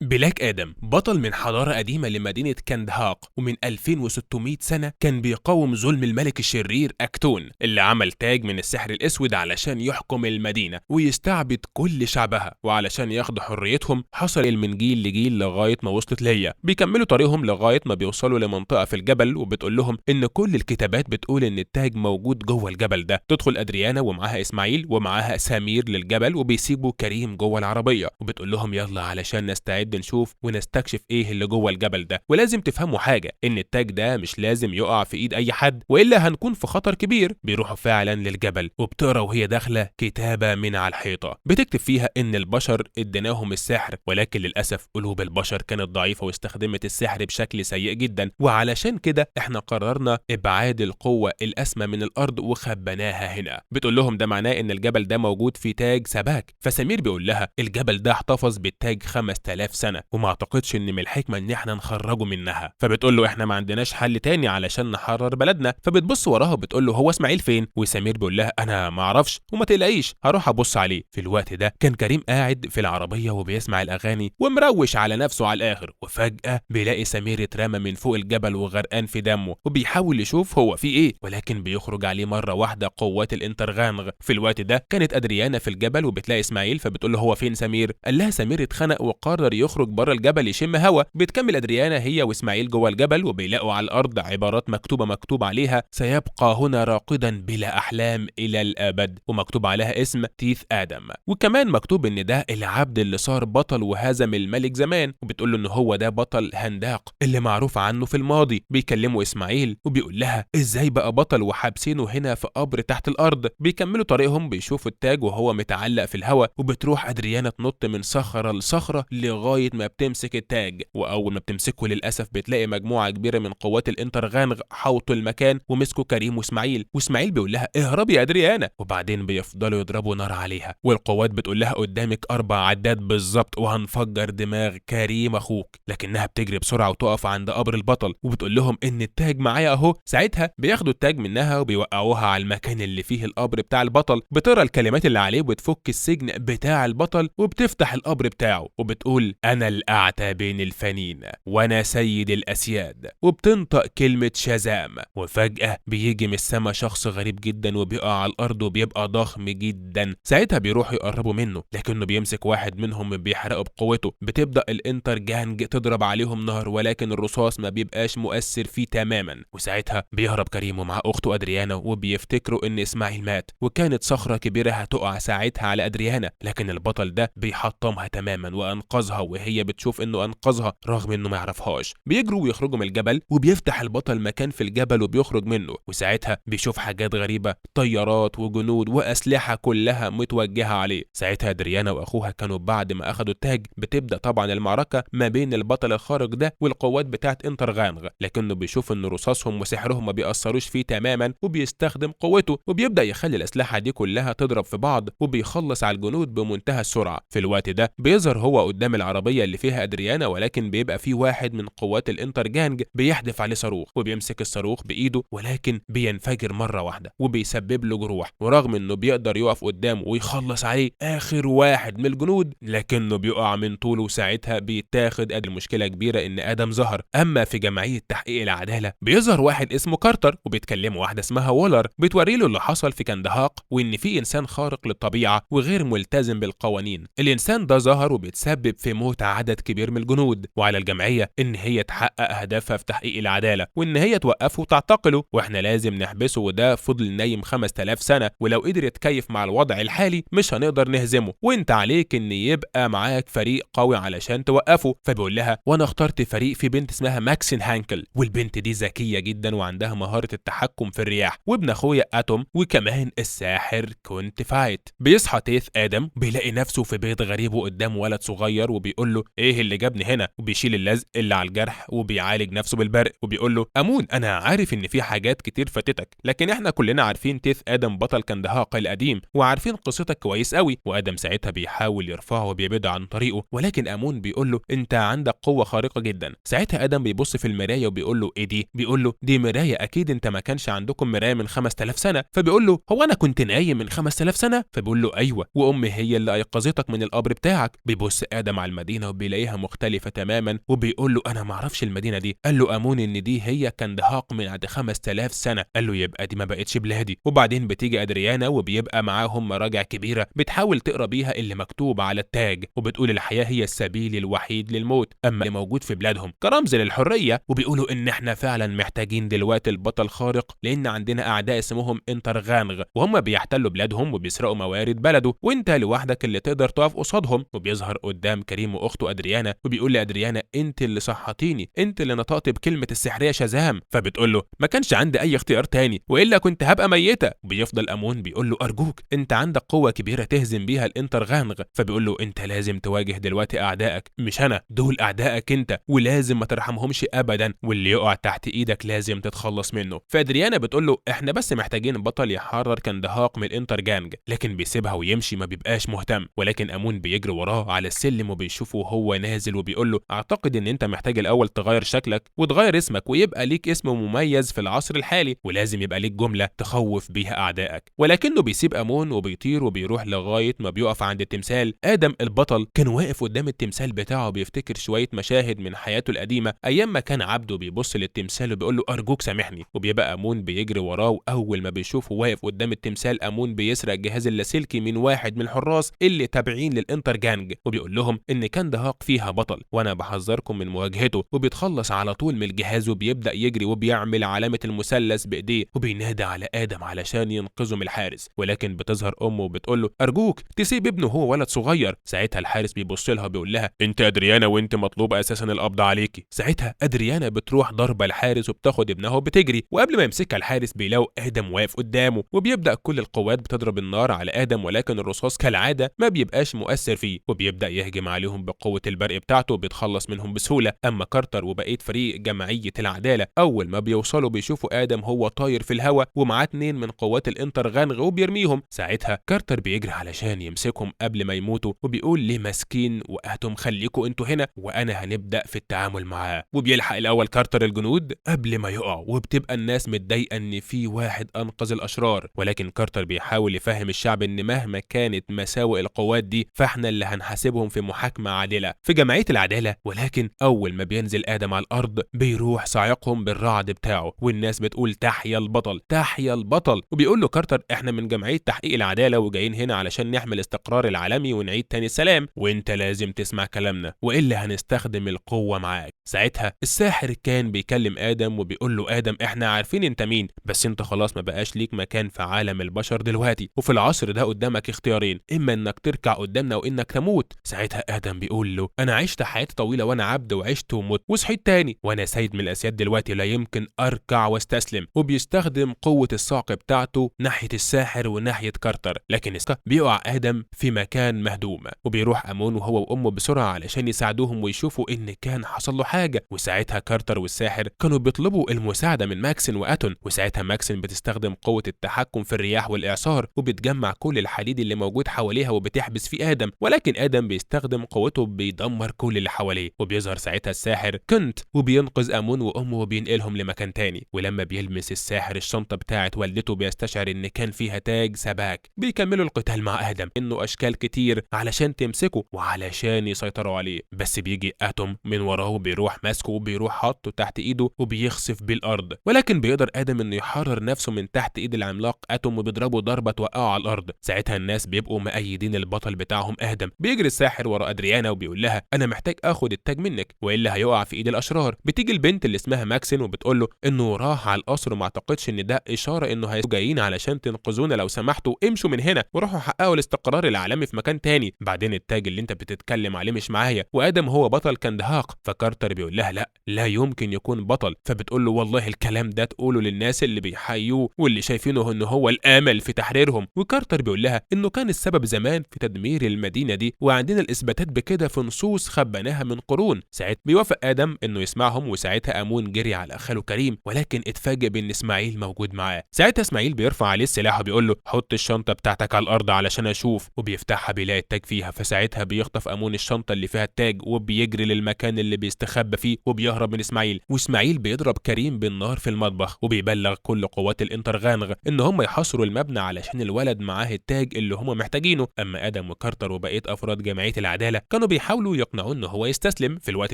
بلاك آدم بطل من حضارة قديمة لمدينة كندهاق، ومن 2600 سنة كان بيقاوم ظلم الملك الشرير أكتون اللي عمل تاج من السحر الأسود علشان يحكم المدينة ويستعبد كل شعبها، وعلشان ياخدوا حريتهم حصل من جيل لجيل لغاية ما وصلت ليا. بيكملوا طريقهم لغاية ما بيوصلوا لمنطقة في الجبل، وبتقول لهم إن كل الكتابات بتقول إن التاج موجود جوه الجبل ده. تدخل أدريانا ومعاها إسماعيل ومعاها سمير للجبل، وبيسيبوا كريم جوه العربية، وبتقول لهم يلا علشان نستعد نشوف ونستكشف ايه اللي جوه الجبل ده. ولازم تفهموا حاجة، ان التاج ده مش لازم يقع في ايد اي حد والا هنكون في خطر كبير. بيروحوا فعلا للجبل، وبتقرا وهي داخله كتابه من على الحيطة بتكتب فيها ان البشر اديناهم السحر، ولكن للاسف قلوب البشر كانت ضعيفة واستخدمت السحر بشكل سيء جدا، وعلشان كده احنا قررنا ابعاد القوة الاسمى من الارض وخبناها هنا. بتقول لهم ده معناه ان الجبل ده موجود في تاج سباك. فسمير بيقول لها الجبل ده احتفظ بالتاج 5000 سنة، وما اعتقدش ان من الحكمة ان احنا نخرجه منها. فبتقول له احنا ما عندناش حل تاني علشان نحرر بلدنا. فبتبص وراها وبتقول له هو اسماعيل فين؟ وسمير بيقول لها انا ما اعرفش وما تقلقيش هروح ابص عليه. في الوقت ده كان كريم قاعد في العربية وبيسمع الاغاني ومروش على نفسه على الاخر، وفجاة بيلاقي سمير اترمى من فوق الجبل وغرقان في دمه، وبيحاول يشوف هو في ايه، ولكن بيخرج عليه مرة واحدة قوات الانترغانغ. في الوقت ده كانت ادريانا في الجبل وبتلاقي اسماعيل، فبتقول له هو فين سمير؟ قال لها سمير اتخنق وقرر يخرج بره الجبل يشم هوا. بتكمل ادريانا هي واسماعيل جوه الجبل، وبيلاقوا على الارض عبارات مكتوب عليها سيبقى هنا راقدا بلا احلام الى الابد، ومكتوب عليها اسم تيث ادم، وكمان مكتوب ان ده العبد اللي صار بطل وهزم الملك زمان، وبتقول له ان هو ده بطل هنداق اللي معروف عنه في الماضي. بيكلموا اسماعيل وبيقول لها ازاي بقى بطل وحابسينه هنا في قبر تحت الارض. بيكملوا طريقهم بيشوفوا التاج وهو متعلق في الهواء، وبتروح ادريانا تنط من صخرة لصخره لغاية ما بتمسك التاج، واول ما بتمسكه للاسف بتلاقي مجموعة كبيرة من قوات الانترغانغ حوطوا المكان ومسكوا كريم واسماعيل. واسماعيل بيقول لها اهربي يا ادريانا، وبعدين بيفضلوا يضربوا نار عليها، والقوات بتقول لها قدامك 4 عداد بالظبط وهنفجر دماغ كريم اخوك. لكنها بتجري بسرعة وتقف عند قبر البطل وبتقول لهم ان التاج معايا اهو. ساعتها بياخدوا التاج منها وبيوقعوها على المكان اللي فيه القبر بتاع البطل. بتقرا الكلمات اللي عليه وبتفك السجن بتاع البطل وبتفتح القبر بتاعه وبتقول انا الاعتى بين الفانين وانا سيد الاسياد، وبتنطق كلمة شازام. وفجاة بيجي من السما شخص غريب جدا وبيقع على الارض وبيبقى ضخم جدا. ساعتها بيروحوا يقربوا منه، لكنه بيمسك واحد منهم بيحرقه بقوته. بتبدا الانتر جانج تضرب عليهم نار، ولكن الرصاص ما بيبقاش مؤثر فيه تماما. وساعتها بيهرب كريم ومع اخته ادريانا وبيفتكروا ان اسماعيل مات، وكانت صخرة كبيرة هتقع ساعتها على ادريانا، لكن البطل ده بيحطمها تماما وانقذها، وهي بتشوف انه انقذها رغم انه ما يعرفهاش. بيجروا ويخرجوا من الجبل، وبيفتح البطل مكان في الجبل وبيخرج منه، وساعتها بيشوف حاجات غريبة، طيارات وجنود واسلحه كلها متوجهه عليه. ساعتها ادريانا واخوها كانوا بعد ما اخدوا التاج بتبدا طبعا المعركة ما بين البطل الخارق ده والقوات بتاعت انترغانغ، لكنه بيشوف ان رصاصهم وسحرهم ما بيأثروش فيه تماما، وبيستخدم قوته وبيبدا يخلي الاسلحة دي كلها تضرب في بعض، وبيخلص على الجنود بمنتهى السرعة. في الوقت ده بيظهر هو قدام العربية اللي فيها ادريانا، ولكن بيبقى في واحد من قوات الانترجانج بيحدف عليه صاروخ، وبيمسك الصاروخ بايده ولكن بينفجر مرة واحدة وبيسبب له جروح. ورغم انه بيقدر يقف قدامه ويخلص عليه اخر واحد من الجنود، لكنه بيقع من طوله، وساعتها بيتاخد. المشكلة كبيرة ان ادم ظهر. اما في جمعية تحقيق العدالة بيظهر واحد اسمه كارتر، وبيتكلموا واحدة اسمها وولر، بتوري له اللي حصل في كندهاق، وان في انسان خارق للطبيعة وغير ملتزم بالقوانين. الانسان ده ظهر وبيتسبب في موت عدد كبير من الجنود، وعلى الجمعية ان هي تحقق هدفها في تحقيق العدالة، وان هي توقفه وتعتقله، واحنا لازم نحبسه، وده فضل نايم 5000 سنة، ولو قدر يتكيف مع الوضع الحالي مش هنقدر نهزمه، وانت عليك ان يبقى معاك فريق قوي علشان توقفه. فبيقول لها وانا اخترت فريق في بنت اسمها ماكسين هانكل، والبنت دي ذكية جدا وعندها مهارة التحكم في الرياح، وابن اخويا اتوم، وكمان الساحر كنت فايت. بيصحى تيث ادم بيلاقي نفسه في بيت غريب وقدام ولد صغير، وبيقول له ايه اللي جابني هنا، وبيشيل اللزق اللي على الجرح وبيعالج نفسه بالبرق، وبيقول له امون انا عارف ان في حاجات كتير فاتتك، لكن احنا كلنا عارفين تيث ادم بطل كندهاق القديم وعارفين قصتك كويس قوي. وادم ساعتها بيحاول يرفعه وبيبعده عن طريقه، ولكن امون بيقول له انت عندك قوة خارقة جدا. ساعتها ادم بيبص في المراية وبيقول له ايه دي؟ بيقول له دي مراية، اكيد انت ما كانش عندكم مراية من 5000 سنة. فبيقول له هو انا كنت نايم من 5000 سنة؟ فبيقول له ايوه، وامي هي اللي ايقظتك من القبر بتاعك. بيبص ادم على المدينة المدينة وبيلاقيها مختلفة تماما، وبيقول له انا ما اعرفش المدينة دي. قال له امون ان دي هي كندهاق من عند 5000 سنة. قال له يبقى دي ما بقتش بلادي. وبعدين بتيجي ادريانا وبيبقى معاهم مراجع كبيرة بتحاول تقرا بيها اللي مكتوب على التاج، وبتقول الحياة هي السبيل الوحيد للموت، اما اللي موجود في بلادهم كرمز للحرية. وبيقولوا ان احنا فعلا محتاجين دلوقتي البطل خارق، لان عندنا اعداء اسمهم انترغانغ وهم بيحتلوا بلادهم وبيسرقوا موارد بلده، وانت لوحدك اللي تقدر تقف قصادهم. وبيظهر قدام كريم واخته ادريانا وبيقول لادريانا انت اللي صحتيني، انت اللي نطقت بكلمه السحريه شازام. فبتقول له ما كانش عندي اي اختيار تاني والا كنت هبقى ميته. بيفضل امون بيقول له ارجوك انت عندك قوة كبيرة تهزم بيها الانترغانغ. فبيقول له انت لازم تواجه دلوقتي اعدائك، مش انا، دول اعدائك انت، ولازم ما ترحمهمش ابدا، واللي يقع تحت ايدك لازم تتخلص منه. فادريانا بتقول له احنا بس محتاجين بطل يحرر كندهاق من الانترجانج، لكن بيسيبها ويمشي ما بيبقاش مهتم. ولكن امون بيجري وراه على السلم وبيشوفه وهو نازل وبيقول له اعتقد ان انت محتاج الاول تغير شكلك وتغير اسمك ويبقى ليك اسم مميز في العصر الحالي، ولازم يبقى ليك جملة تخوف بيها اعدائك. ولكنه بيسيب امون وبيطير وبيروح لغاية ما بيقف عند التمثال. ادم البطل كان واقف قدام التمثال بتاعه بيفتكر شوية مشاهد من حياته القديمة ايام ما كان عبده، بيبص للتمثال وبيقول له ارجوك سامحني. وبيبقى امون بيجري وراه، واول ما بيشوفه واقف قدام التمثال امون بيسرق الجهاز اللاسلكي من واحد من الحراس اللي تابعين للانترجانج، وبيقول لهم ان كندهاق فيها بطل وانا بحذركم من مواجهته. وبيتخلص على طول من الجهاز وبيبدا يجري وبيعمل علامة المثلث بايديه وبينادي على ادم علشان ينقذه من الحارس. ولكن بتظهر امه وبتقول له ارجوك تسيب ابنه هو ولد صغير. ساعتها الحارس بيبص لها وبيقول لها انت ادريانا وانت مطلوب اساسا القبض عليكي. ساعتها ادريانا بتروح ضربه الحارس وبتاخد ابنها وبتجري، وقبل ما يمسكها الحارس بيلاقوا ادم واقف قدامه، وبيبدا كل القوات بتضرب النار على ادم، ولكن الرصاص كالعادة ما بيبقاش مؤثر فيه، وبيبدا يهجم عليهم بقوة البرق بتاعته وبيتخلص منهم بسهولة. اما كارتر وبقية فريق جمعية العدالة اول ما بيوصلوا بيشوفوا ادم هو طاير في الهواء ومعاه 2 من قوات الانترغانغ وبيرميهم. ساعتها كارتر بيجري علشان يمسكهم قبل ما يموتوا وبيقول ليه ماسكين واتم خليكوا انتوا هنا وانا هنبدا في التعامل معاه. وبيلحق الاول كارتر الجنود قبل ما يقعوا، وبتبقى الناس متضايقة ان في واحد انقذ الاشرار، ولكن كارتر بيحاول يفهم الشعب ان مهما كانت مساوئ القوات دي فاحنا اللي هنحاسبهم في محاكمة عادلة في جمعية العدالة. ولكن اول ما بينزل ادم على الارض بيروح صاعقهم بالرعد بتاعه، والناس بتقول تحيا البطل تحيا البطل. وبيقول له كارتر احنا من جمعية تحقيق العدالة وجايين هنا علشان نحمل الاستقرار العالمي ونعيد تاني السلام، وانت لازم تسمع كلامنا والا هنستخدم القوة معاك. ساعتها الساحر كان بيكلم ادم وبيقول له ادم احنا عارفين انت مين، بس انت خلاص ما بقاش ليك مكان في عالم البشر دلوقتي، وفي العصر ده قدامك اختيارين، اما انك تركع قدامنا وانك تموت. ساعتها ادم بيقول له انا عشت حياتي طويلة وانا عبد وعشت ومت وصحيت تاني وانا سيد من الاسياد دلوقتي، لا يمكن اركع واستسلم. وبيستخدم قوة الصعق بتاعته ناحية الساحر وناحية كارتر، لكن بيقع ادم في مكان مهدوم، وبيروح امون وهو وامه بسرعة علشان يساعدوهم ويشوفوا ان كان حصل له حاجة. وساعتها كارتر والساحر كانوا بيطلبوا المساعدة من ماكسن واتون، وساعتها ماكسن بتستخدم قوة التحكم في الرياح والاعصار وبتجمع كل الحديد اللي موجود حواليها وبتحبس في ادم، ولكن ادم بيستخدم قوته بيدمر كل اللي حواليه. وبيظهر ساعتها الساحر كنت وبينقذ امون وامه وبينقلهم لمكان تاني. ولما بيلمس الساحر الشنطة بتاعه والدته بيستشعر ان كان فيها تاج سباك. بيكملوا القتال مع ادم انه اشكال كتير علشان تمسكه وعلشان يسيطروا عليه، بس بيجي اتوم من وراه وبيروح ماسكه وبيروح حاطه تحت ايده وبيخسف بالارض، ولكن بيقدر ادم انه يحرر نفسه من تحت ايد العملاق اتوم وبيضربه ضربه توقعه على الارض. ساعتها الناس بيبقوا مأيدين البطل بتاعهم ادم. بيجري الساحر ورا ادريانا وبيقول لها انا محتاج اخد التاج منك والا هيقع في ايد الاشرار. بتيجي البنت اللي اسمها ماكسن وبتقول له انه راح على القصر وما اعتقدش ان ده اشارة انه هيبقوا جايين علشان تنقذونا، لو سمحتوا امشوا من هنا وروحوا حققوا الاستقرار العالمي في مكان تاني، بعدين التاج اللي انت بتتكلم عليه مش معايا وادم هو بطل كندهاق. فكارتر بيقول لها لا لا يمكن يكون بطل، فبتقول له والله الكلام ده تقوله للناس اللي بيحيوه واللي شايفينه انه هو الامل في تحريرهم. وكارتر بيقول لها انه كان السبب زمان في تدمير المدينة دي وعندنا الاثباتات بكده في نصوص خبناها من قرون. ساعتها بيوافق ادم انه يسمعهم، وساعتها امون جري على خاله كريم، ولكن اتفاجئ بان اسماعيل موجود معاه. ساعتها اسماعيل بيرفع عليه السلاح وبيقول له حط الشنطة بتاعتك على الارض علشان اشوف، وبيفتحها بيلاقي التاج فيها. فساعتها بيخطف امون الشنطة اللي فيها التاج وبيجري للمكان اللي بيستخبى فيه وبيهرب من اسماعيل. واسماعيل بيضرب كريم بالنار في المطبخ وبيبلغ كل قوات الانترغانغ ان هم يحاصروا المبنى علشان الولد معاه التاج اللي هم محتاجينه. اما ادم وكارتر وبقية افراد جمعية العدالة كانوا بيحاولوا يقنعوه ان هو يستسلم. في الوقت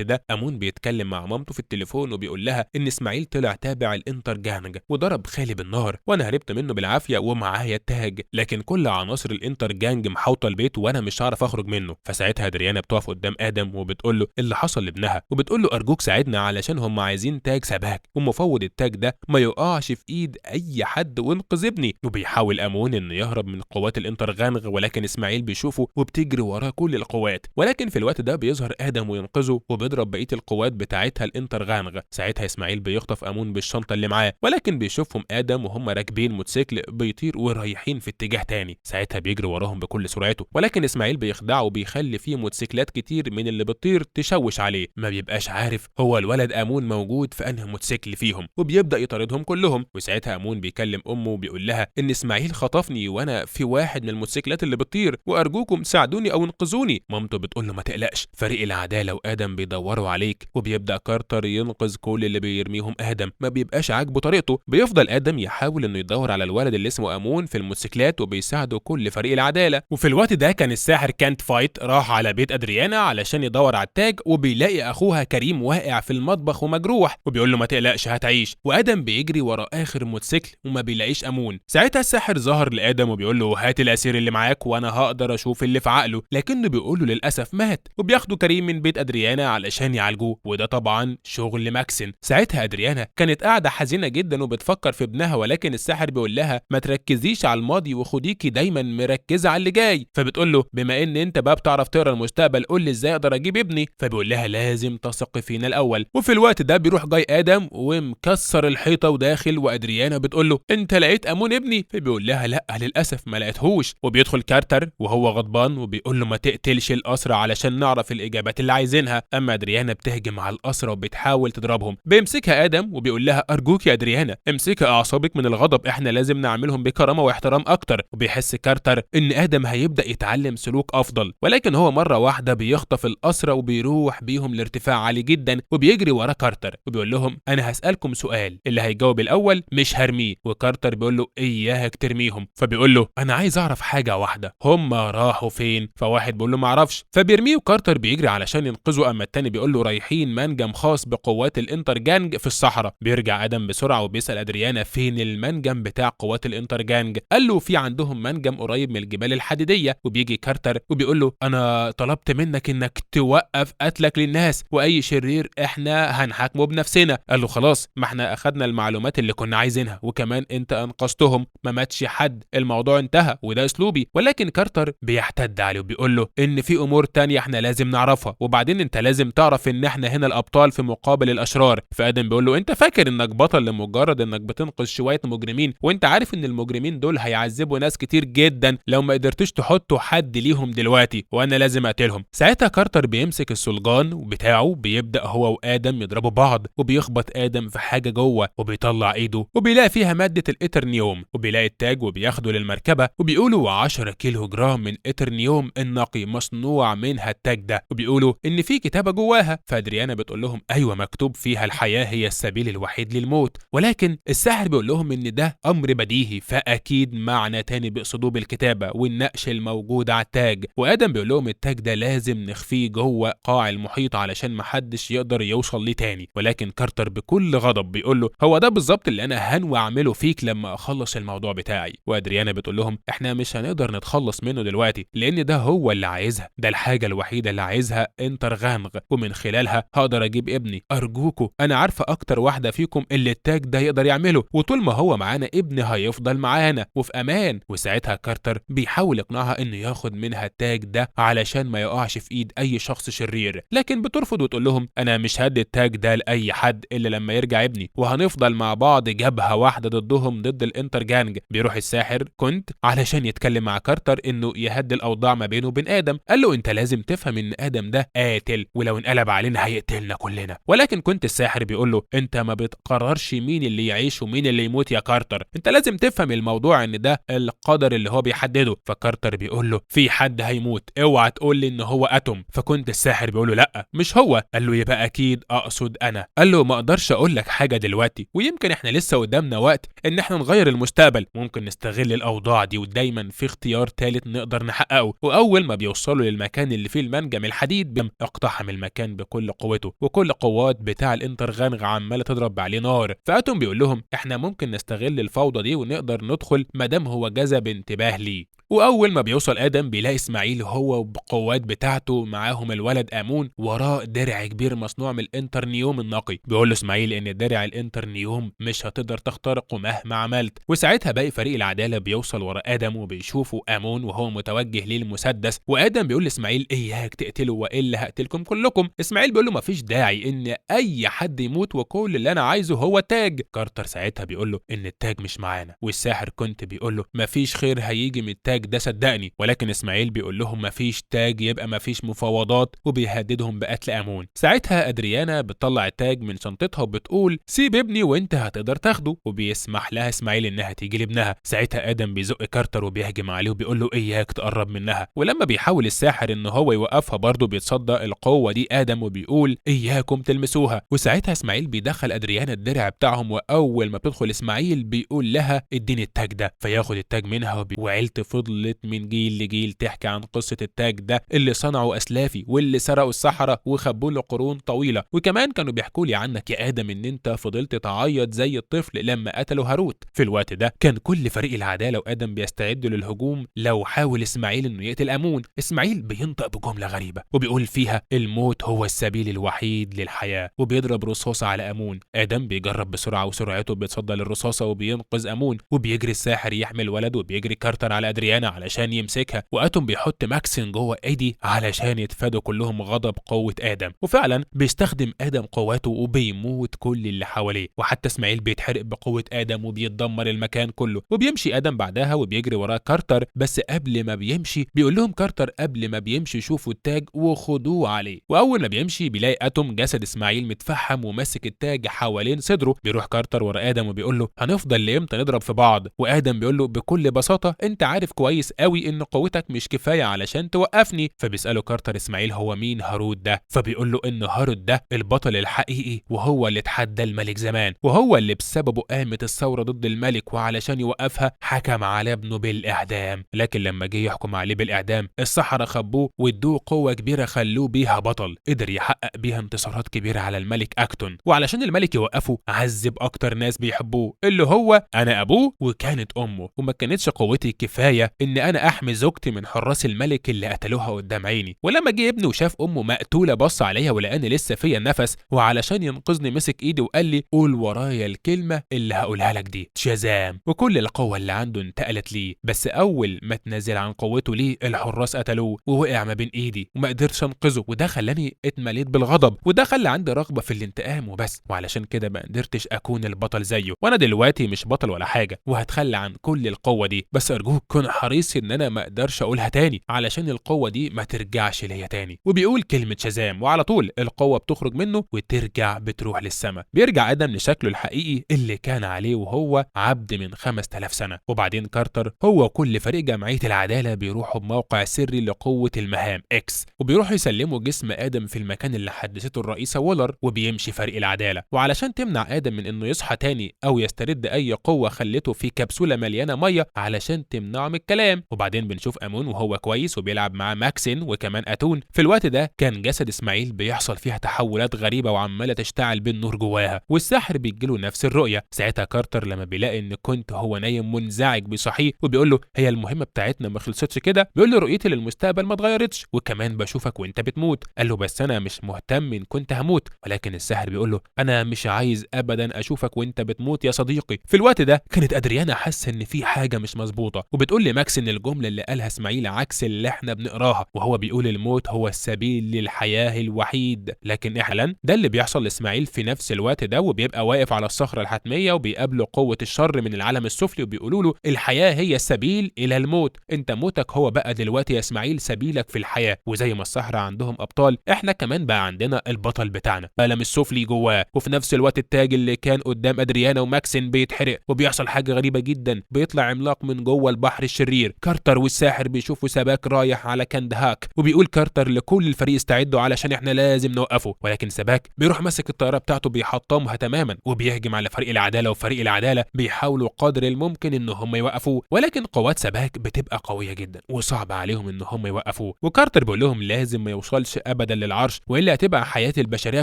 ده امون بيتكلم مع مامته في التليفون وبيقول لها ان اسماعيل طلع تابع الانتر جانج وضرب خالي بالنار وانا هربت منه بالعافية ومعايا التاج، لكن كل عناصر الانتر جانج محاوطه البيت وانا مش هعرف اخرج منه. فساعتها ادريانا بتقف قدام ادم وبتقول له اللي حصل لابنها، وبتقول له ارجوك ساعدنا علشان هم عايزين تاج سباك، ومفوض التاج ده ما يقعش في ايد اي حد وانقذ ابني. وبيحاول امون انه يهرب من قوات الانتر غانغ، ولكن اسماعيل بيشوفه وبتجري وراه كل القوات، ولكن في الوقت ده بيظهر ادم وينقذه وبيضرب بقية القوات بتاعتها الانتر غانغ. ساعتها اسماعيل بيخطف امون بالشنطه اللي معاه، ولكن بيشوفهم ادم وهم راكبين موتوسيكل بيطير ورايحين في اتجاه تاني. ساعتها بيجري وراهم بكل سرعته، ولكن اسماعيل بيخدعه وبيخلي فيه موتوسيكلات كتير من اللي بتطير تشوش عليه، ما بيبقاش عارف هو الولد امون موجود في انهي موتوسيكل فيهم، وبيبدا يطاردهم كلهم. وساعتها امون بيكلم امه وبيقول لها ان اسماعيل خطفني وانا في واحد من الموتوسيكلات اللي بتطير، وارجوكم ساعدوني او انقذوني. مامته بتقول له ما تقلقش، فريق العدالة وادم بيدوروا عليك. وبيبدا كارتر ينقذ كل اللي بيرميهم ادم، ما بيبقاش عاجبه طريقته. بيفضل ادم يحاول انه يدور على الولد اللي اسمه امون في الموتوسيكلات وبيساعده كل فريق العدالة. وفي الوقت ده كان الساحر كانت فايت راح على بيت ادريانا علشان يدور على التاج، وبيلاقي اخوها كريم واقع في المطبخ ومجروح، وبيقول له ما تقلقش هتعيش. وادم بيجري ورا اخر موتوسيكل وما بيلاقيش امون. ساعتها الساحر ظهر لادم وبيقول له هات الاسير اللي معاك وانا هقدر اشوف اللي في عقله، لكنه بيقول له للاسف مات. وبياخدوا كريم من بيت ادريانا علشان يعالجوه، وده طبعا شغل ماكسن. ساعتها ادريانا كانت قاعدة حزينة جدا وبتفكر في ابنها، ولكن الساحر بيقول لها ما تركزيش على الماضي وخديكي دايما مركزه على اللي جاي. فبتقول له بما ان انت بقى بتعرف تقرا المستقبل قول لي ازاي اقدر اجيب ابني. فبيقول لها لازم تثق فينا الاول. وفي الوقت ده بيروح جاي ادم ومكسر الحيطة وداخل، وادريانا بتقول له انت لقيت امون ابني؟ فبيقول لها لا للاسف ما لقيتهوش. وبيدخل كارتر وهو غضبان وبيقول له ما تقتلش الاسرى علشان نعرف الاجابات اللي عايزينها. اما ادريانا بتهجم على الاسرى وبتحاول تضربهم. بيمسكها ادم وبيقول لها ارجوك يا ادريانا امسكي اعصابك من الغضب، احنا لازم نعملهم بكرامة واحترام اكتر. وبيحس كارتر ان ادم هيبدا يتعلم سلوك افضل، ولكن هو مرة واحدة بيخطف الاسرى وبيروح بيهم لارتفاع عالي جدا، وبيجري ورا كارتر وبيقول لهم انا هسالكم سؤال، اللي هيجاوب الاول مش هرميه. وكارتر بيقول له اياك ترميهم. فبيقول له انا عايز اعرف حاجة واحدة، هم راحوا فين؟ فواحد بيقول له ما اعرفش، فبيرميه وكارتر بيجري علشان ينقذه. اما التاني بيقول له رايحين منجم خاص بقوات الانتر جانج في الصحراء. بيرجع ادم بسرعة وبيسال ادريانا فين المنجم بتاع قوات الانتر جانج؟ قال له في عندهم منجم قريب من الجبال الحديدية. وبيجي كارتر وبيقول له انا طلبت منك انك توقف قتلك للناس، واي شرير احنا هنحاكمه بنفسنا. قال له خلاص ما احنا اخدنا المعلومات اللي كنا عايزينها، وكمان انت انقذتهم، ما ماتش حد، الموضوع انتهى وده اسلوبي. ولكن كارتر بيحتد عليه وبيقول له ان في امور تانية احنا لازم نعرفها، وبعدين انت لازم تعرف ان احنا هنا الابطال في مقابل الاشرار. فادم بيقول له انت فاكر انك بطل لمجرد انك بتنقذ شوية مجرمين، وانت عارف ان المجرمين دول هيعذبوا ناس كتير جدا لو ما قدرتش تحطوا حد ليهم دلوقتي، وانا لازم اقتلهم. ساعتها كارتر بيمسك السلجان بتاعه، بيبدا هو وادم يضربوا بعض، وبيخبط ادم في حاجة جوه وبيطلع ايده وبيلاقي فيها مادة الاترنيوم، وبيلاقي التاج وبياخده للمركبه، وبيقولوا 10 كيلو جرام من اترنيوم النقي مصنوع منها التاج ده، وبيقولوا ان في كتابه جواها. فادريانا بتقول لهم ايوه مكتوب فيها الحياة هي السبيل الوحيد للموت، ولكن الساحر بيقول لهم ان ده امر بديهي، فاكيد معنى تاني بيقصدوه بالكتابة والنقش الموجود على التاج. وادم بيقول لهم التاج ده لازم نخفيه جوه قاع المحيط علشان محدش يقدر يوصل ليه تاني. ولكن كارتر بكل غضب بيقول له هو ده بالظبط اللي انا هنوي اعمله فيك لما اخلص الموضوع بتاعي. وادريانا بتقول لهم احنا مش هنقدر نتخلص منه دلوقتي لان ده هو اللي عايزها، ده الحاجة الوحيدة اللي عايزها انتر غانغ، ومن خلالها هقدر اجيب ابني. ارجوكوا انا عارفه اكتر واحدة فيكم اللي التاج ده يقدر يعمله، وطول ما هو معانا ابني هيفضل معانا وفي امان. وساعتها كارتر بيحاول يقنعها انه ياخد منها التاج ده علشان ما يقعش في ايد اي شخص شرير، لكن بترفض وتقول لهم انا مش هدي التاج ده لاي حد الا لما يرجع ابني، وهنفضل مع بعض جبهة واحدة ضدهم ضد الانتر جانج. بيروح الساحر كنت علشان يتكلم مع كارتر انه يهدي الاوضاع ما بينه وبين ادم. قال له انت لازم تفهم ان ادم ده قاتل، ولو انقلب علينا هيقتلنا كلنا. ولكن كنت الساحر بيقول له انت ما بتقررش مين اللي يعيش ومين اللي يموت يا كارتر، انت لازم تفهم الموضوع ان ده القدر اللي هو بيحدده. فكارتر بيقول له في حد هيموت، اوعى تقول لي ان هو اتوم. فكنت الساحر بيقول له لا مش هو. قال له يبقى اكيد اقصد انا. قال له ما اقدرش اقول لك حاجة دلوقتي، ويمكن احنا لسه قدامنا وقت ان احنا نغير المستقبل، ممكن نستغل الاوضاع دي، ودايما في اختيار ثالث نقدر نحققه. واول ما بيوصلوا للمكان المكان اللي فيه المنجم الحديد اقتحم المكان بكل قوته، وكل قوات بتاع الانترغانغ عماله تضرب عليه نار. فاتوم بيقول لهم احنا ممكن نستغل الفوضى دي ونقدر ندخل ما دام هو جذب انتباه ليه. واول ما بيوصل ادم بيلاقي اسماعيل هو وبقوات بتاعته معاهم الولد امون وراه درع كبير مصنوع من الانترنيوم النقي. بيقول له اسماعيل ان درع الانترنيوم مش هتقدر تخترقه مهما عملت. وساعتها باقي فريق العدالة بيوصل ورا ادم وبيشوفوا امون وهو متوجه للمسدس، وادم بيقول لاسماعيل اياك تقتله والا هقتلكم كلكم. اسماعيل بيقول له مفيش داعي ان اي حد يموت وكل اللي انا عايزه هو التاج. كارتر ساعتها بيقول له ان التاج مش معانا، والساحر كنت بيقول له مفيش خير هيجي من التاج ده صدقني. ولكن اسماعيل بيقول لهم مفيش تاج يبقى مفيش مفاوضات، وبيهددهم بقتل امون. ساعتها ادريانا بتطلع التاج من شنطتها وبتقول سيب ابني وانت هتقدر تاخده، وبيسمح لها اسماعيل انها تيجي لابنها. ساعتها ادم بيزق كارتر وبيهجم عليه وبيقول له اياك تقرب منها، ولما بيحاول الساحر ان هو يوقفها برضه بيتصدى القوة دي ادم وبيقول اياكم تلمسوها. وساعتها اسماعيل بيدخل ادريانا الدرع بتاعهم، واول ما بتدخل اسماعيل بيقول لها اديني التاج ده، فياخد التاج منها. وعيلته فضلت من جيل لجيل تحكي عن قصة التاج ده اللي صنعه أسلافي واللي سرقوا الصحراء وخبوه لقرون طويلة، وكمان كانوا بيحكوا لي عنك يا آدم إن أنت فضلت تعيط زي الطفل لما قتلوا هاروت. في الوقت ده كان كل فريق العدالة وآدم بيستعدوا للهجوم لو حاول إسماعيل إنه يقتل أمون. إسماعيل بينطق بجملة غريبة وبيقول فيها الموت هو السبيل الوحيد للحياة، وبيضرب رصاصة على أمون. آدم بيجرب بسرعة وسرعته بيتصدى للرصاصة وبينقذ أمون، وبيجري الساحر يحمي الولد، وبيجري كارتر على أدريانا علشان يمسكها، واتوم بيحط ماكسين جوه ايدي علشان يتفادوا كلهم غضب قوة ادم. وفعلا بيستخدم ادم قواته وبيموت كل اللي حواليه، وحتى اسماعيل بيتحرق بقوة ادم وبيتدمر المكان كله. وبيمشي ادم بعدها وبيجري وراه كارتر، بس قبل ما بيمشي بيقول لهم كارتر قبل ما بيمشي شوفوا التاج وخدوه عليه. واول ما بيمشي بيلاقي اتوم جسد اسماعيل متفحم وماسك التاج حوالين صدره. بيروح كارتر ورا ادم وبيقول له هنفضل لامتى نضرب في بعض؟ وادم بيقول له بكل بساطة انت عارف كويس قوي ان قوتك مش كفاية علشان توقفني. فبيساله كارتر اسماعيل هو مين هاروت ده؟ فبيقول له ان هاروت ده البطل الحقيقي، وهو اللي اتحدى الملك زمان، وهو اللي بسببه قامت الثورة ضد الملك، وعلشان يوقفها حكم على ابنه بالاعدام. لكن لما جه يحكم عليه بالاعدام السحرة خبوه وادوه قوة كبيرة خلوه بيها بطل، قدر يحقق بيها انتصارات كبيرة على الملك اكتون. وعلشان الملك يوقفه عذب اكتر ناس بيحبوه اللي هو انا ابوه وكانت امه، وما كانتش قوتي كفاية ان انا احمي زوجتي من حراس الملك اللي قتلوها قدام عيني. ولما جه ابني وشاف امه مقتوله بص عليا ولقاني لسه فيا النفس، وعلشان ينقذني مسك ايدي وقال لي قول ورايا الكلمة اللي هقولها لك دي، شازام. وكل القوة اللي عنده انتقلت ليه، بس اول ما تنازل عن قوته ليه الحراس قتلوه ووقع ما بين ايدي وما قدرتش انقذه، وده خلاني اتمليت بالغضب، وده خلى عندي رغبة في الانتقام وبس، وعلشان كده ما قدرتش اكون البطل زيه، وانا دلوقتي مش بطل ولا حاجة وهتخلى عن كل القوة دي، بس ارجوك كن حريص ان انا ما اقدرش اقولها تاني علشان القوة دي ما ترجعش ليا تاني. وبيقول كلمة شازام وعلى طول القوة بتخرج منه وترجع بتروح للسماء. بيرجع ادم لشكله الحقيقي اللي كان عليه وهو عبد من 5000 سنة. وبعدين كارتر هو كل فريق جمعية العدالة بيروحوا بموقع سري لقوه المهام اكس، وبيروحوا يسلموا جسم ادم في المكان اللي حدثته الرئيسة وولر، وبيمشي فريق العدالة. وعلشان تمنع ادم من انه يصحى تاني او يسترد اي قوة خلته في كبسولة مليانة مية علشان تمنعه من الكلام. وبعدين بنشوف امون وهو كويس وبيلعب مع ماكسين وكمان اتون. في الوقت ده كان جسد اسماعيل بيحصل فيها تحولات غريبة وعماله تشتعل بالنور جواها، والساحر بيجيله نفس الرؤية. ساعتها كارتر لما بيلاقي ان كنت هو نايم منزعج بيصحيه وبيقول له هي المهمة بتاعتنا ما خلصتش كده؟ بيقول له رؤيتي للمستقبل ما اتغيرتش، وكمان بشوفك وانت بتموت. قال له بس انا مش مهتم ان كنت هموت. ولكن الساحر بيقول له انا مش عايز ابدا اشوفك وانت بتموت يا صديقي. في الوقت ده كانت ادريانا حاسه ان في حاجة مش مظبوطة، وبتقول لماكس ان الجملة اللي قالها اسماعيل عكس اللي احنا بنقراها، وهو بيقول الموت هو السبيل للحياة الوحيد. لكن احلا ده اللي بيحصل لاسماعيل في نفس الوقت ده، وبيبقى واقف على الصخرة الحتميه وبيقابله قوة الشر من العالم السفلي وبيقولوا له الحياة هي السبيل الى الموت، انت موتك هو بقى دلوقتي يا اسماعيل سبيلك في الحياة. وزي ما الصحراء عندهم ابطال، احنا كمان بقى عندنا البطل بتاعنا العالم السفلي جواه. وفي نفس الوقت التاج اللي كان قدام ادريانا وماكسين بيتحرق، وبيحصل حاجة غريبة جدا، بيطلع عملاق من جوه البحر الشرير الشرير. كارتر والساحر بيشوفوا سباك رايح على كندهاك، وبيقول كارتر لكل الفريق استعدوا علشان احنا لازم نوقفه، ولكن سباك بيروح ماسك الطيارة بتاعته بيحطمها تماما وبيهجم على فريق العدالة، وفريق العدالة بيحاولوا قدر الممكن ان هم يوقفوه، ولكن قوات سباك بتبقى قوية جدا وصعب عليهم ان هم يوقفوه. وكارتر بيقول لهم لازم ما يوصلش ابدا للعرش والا هتبقى حياة البشرية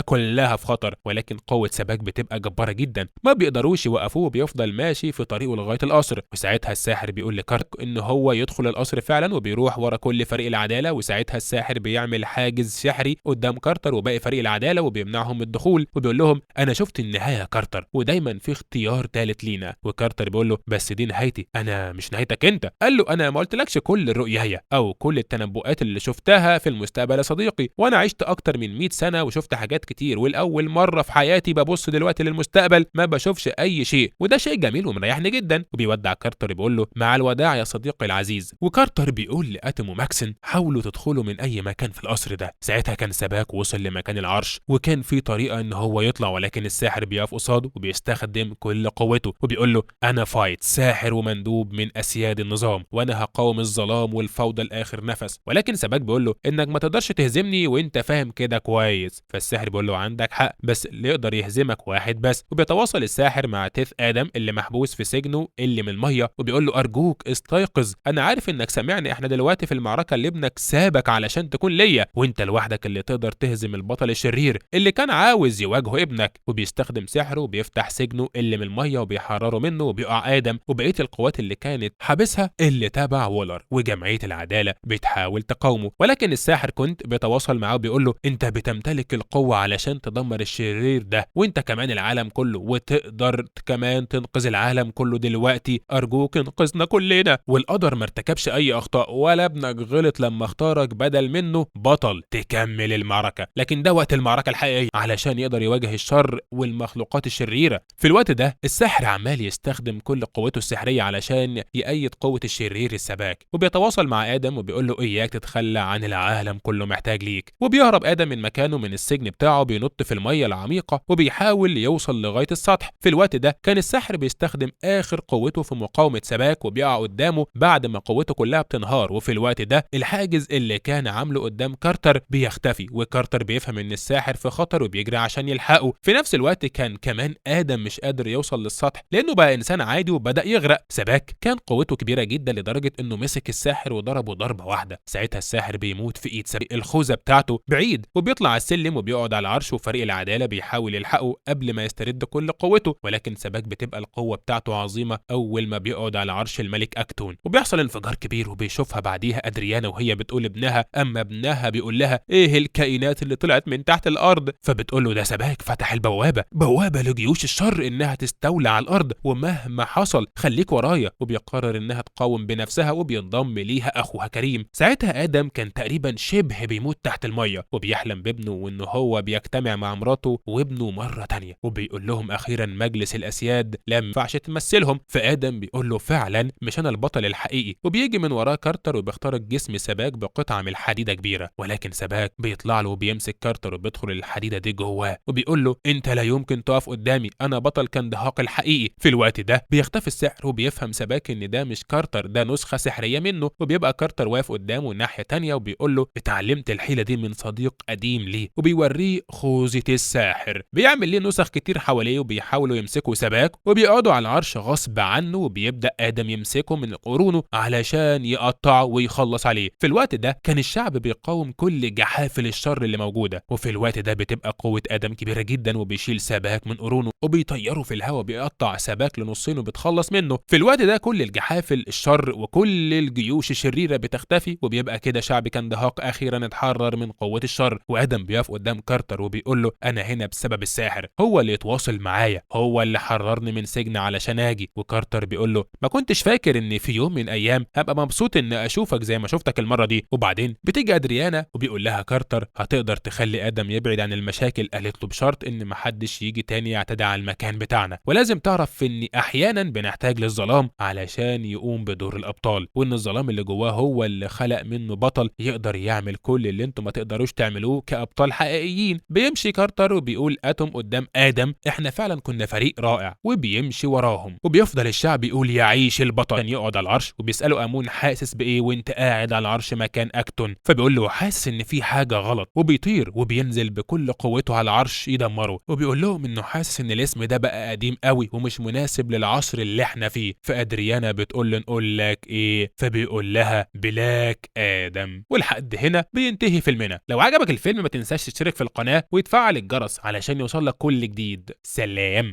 كلها في خطر، ولكن قوة سباك بتبقى جبارة جدا ما بيقدروش يوقفوه، وبيفضل ماشي في طريقه لغاية القصر. وساعتها الساحر بيقول لكارتر ان هو يدخل القصر فعلا، وبيروح ورا كل فريق العدالة، وساعتها الساحر بيعمل حاجز سحري قدام كارتر وباقي فريق العدالة وبيمنعهم من الدخول، وبيقول لهم انا شفت النهاية يا كارتر ودايما في اختيار ثالث لينا. وكارتر بيقول له بس دي نهايتي انا مش نهايتك انت. قال له انا ما قلتلكش كل رؤياي او كل التنبؤات اللي شفتها في المستقبل يا صديقي، وانا عشت اكتر من 100 سنة وشفت حاجات كتير، والاول مرة في حياتي ببص دلوقتي للمستقبل ما بشوفش اي شيء، وده شيء جميل ومريحني جدا. وبيودع كارتر بيقول له مع الوداع يا صديقي العزيز. وكارتر بيقول لاتوم وماكسن حاولوا تدخلوا من اي مكان في القصر ده. ساعتها كان سباك وصل لمكان العرش وكان في طريقه ان هو يطلع، ولكن الساحر بيقف قصاده وبيستخدم كل قوته وبيقول له انا فايت ساحر ومندوب من اسياد النظام، وانا هقاوم الظلام والفوضى لاخر نفس. ولكن سباك بيقول له انك ما تقدرش تهزمني وانت فاهم كده كويس. فالساحر بيقول له عندك حق، بس اللي يقدر يهزمك واحد بس. وبيتواصل الساحر مع تيث ادم اللي محبوس في سجنه اللي من المية، وبيقول له ارجوك استيقظ، انا عارف انك سامعني، احنا دلوقتي في المعركة اللي ابنك سابك علشان تكون ليا، وانت لوحدك اللي تقدر تهزم البطل الشرير اللي كان عاوز يواجهه ابنك. وبيستخدم سحره وبيفتح سجنه اللي من المية وبيحرره منه، وبيقع ادم وبقية القوات اللي كانت حابسها اللي تبع وولر، وجمعية العدالة بتحاول تقاومه، ولكن الساحر كنت بيتواصل معاه وبيقول له انت بتمتلك القوة علشان تدمر الشرير ده، وانت كمان العالم كله، وتقدر كمان تنقذ العالم كله دلوقتي، ارجوك انقذنا كلنا. والقدر ما ارتكبش اي اخطاء ولا ابنك غلط لما اختارك بدل منه بطل تكمل المعركة، لكن ده وقت المعركة الحقيقية علشان يقدر يواجه الشر والمخلوقات الشريرة. في الوقت ده الساحر عمال يستخدم كل قوته السحريه علشان يأيد قوة الشرير السباك، وبيتواصل مع ادم وبيقول له اياك تتخلى عن العالم كله محتاج ليك. وبيهرب ادم من مكانه من السجن بتاعه، بينط في المية العميقة وبيحاول يوصل لغاية السطح. في الوقت ده كان الساحر بيستخدم اخر قوته في مقاومة سباك وبيقع قدامه بعد ما قوته كلها بتنهار. وفي الوقت ده الحاجز اللي كان عامله قدام كارتر بيختفي، وكارتر بيفهم ان الساحر في خطر وبيجري عشان يلحقه. في نفس الوقت كان كمان ادم مش قادر يوصل للسطح لانه بقى انسان عادي وبدا يغرق. سباك كان قوته كبيرة جدا لدرجة انه مسك الساحر وضربه ضربه واحدة. ساعتها الساحر بيموت في ايد سباك الخوذه بتاعته بعيد، وبيطلع على السلم وبيقعد على العرش، وفريق العدالة بيحاول يلحقه قبل ما يسترد كل قوته، ولكن سباك بتبقى القوة بتاعته عظيمة اول ما بيقعد على عرش الملك اكتون. وبيحصل انفجار كبير وبيشوفها بعديها ادريانا وهي بتقول ابنها، اما ابنها بيقول لها ايه الكائنات اللي طلعت من تحت الارض؟ فبتقول له ده سباك فتح البوابة، بوابه لجيوش الشر انها تستولى على الارض، ومهما حصل خليك ورايا. وبيقرر انها تقاوم بنفسها وبينضم ليها اخوها كريم. ساعتها ادم كان تقريبا شبه بيموت تحت المية، وبيحلم بابنه وان هو بيجتمع مع مراته وابنه مرة تانية، وبيقول لهم اخيرا مجلس الاسياد لا ينفعش تمثلهم. فادم بيقول له فعلا مش انا البطل الحقيقي. وبيجي من وراه كارتر وبيخترق جسم سباك بقطعه من الحديدة كبيرة، ولكن سباك بيطلع له وبيمسك كارتر وبيدخل الحديدة دي جواه وبيقول له انت لا يمكن تقف قدامي، انا بطل كندهاق الحقيقي. في الوقت ده بيختفي السحر وبيفهم سباك ان ده مش كارتر، ده نسخه سحريه منه، وبيبقى كارتر واقف قدامه ناحية تانية وبيقول له اتعلمت الحيلة دي من صديق قديم ليه، وبيوريه خوذه الساحر. بيعمل ليه نسخ كتير حواليه وبيحاولوا يمسكوا سباك وبيقعدوا على العرش غصب عنه، وبيبدا ادم يمسكه من قرونه علشان يقطعه ويخلص عليه. في الوقت ده كان الشعب بيقاوم كل جحافل الشر اللي موجودة، وفي الوقت ده بتبقى قوة ادم كبيرة جدا وبيشيل سباك من قرونه وبيطيره في الهواء، بيقطع سباك لنصين وبيتخلص منه. في الوقت ده كل الجحافل الشر وكل الجيوش الشريرة بتختفي، وبيبقى كده شعب كندهاق اخيرا اتحرر من قوة الشر. وادم بيقف قدام كارتر وبيقول له انا هنا بسبب الساحر، هو اللي يتواصل معايا، هو اللي حررني من سجن علشان اجي. وكارتر بيقول له ما كنتش فاكر ان في يوم من ايام هبقى مبسوط ان اشوفك زي ما شفتك المرة دي. وبعدين بتيجي ادريانا وبيقول لها كارتر هتقدر تخلي ادم يبعد عن المشاكل؟ قالت له بشرط ان محدش يجي تاني يعتدي على المكان بتاعنا، ولازم تعرف ان احيانا بنحتاج للظلام علشان يقوم بدور الابطال، وان الظلام اللي جواه هو اللي خلق منه بطل يقدر يعمل كل اللي انتم ما تقدروش تعملوه كابطال حقيقيين. بيمشي كارتر وبيقول اتوم قدام ادم احنا فعلا كنا فريق رائع، وبيمشي وراهم. وبيفضل الشعب يقول يعيش البطل، يقعد على العرش. العرش وبيساله امون حاسس بايه وانت قاعد على العرش مكان اكتون؟ فبيقول له حاسس ان في حاجة غلط، وبيطير وبينزل بكل قوته على العرش يدمره، وبيقول لهم انه حاسس ان الاسم ده بقى قديم قوي ومش مناسب للعصر اللي احنا فيه. فادريانا بتقول له نقول لك ايه؟ فبيقول لها بلاك ادم. ولحد هنا بينتهي فيلمنا. لو عجبك الفيلم ما تنساش تشترك في القناة وتفعل الجرس علشان يوصلك كل جديد. سلام.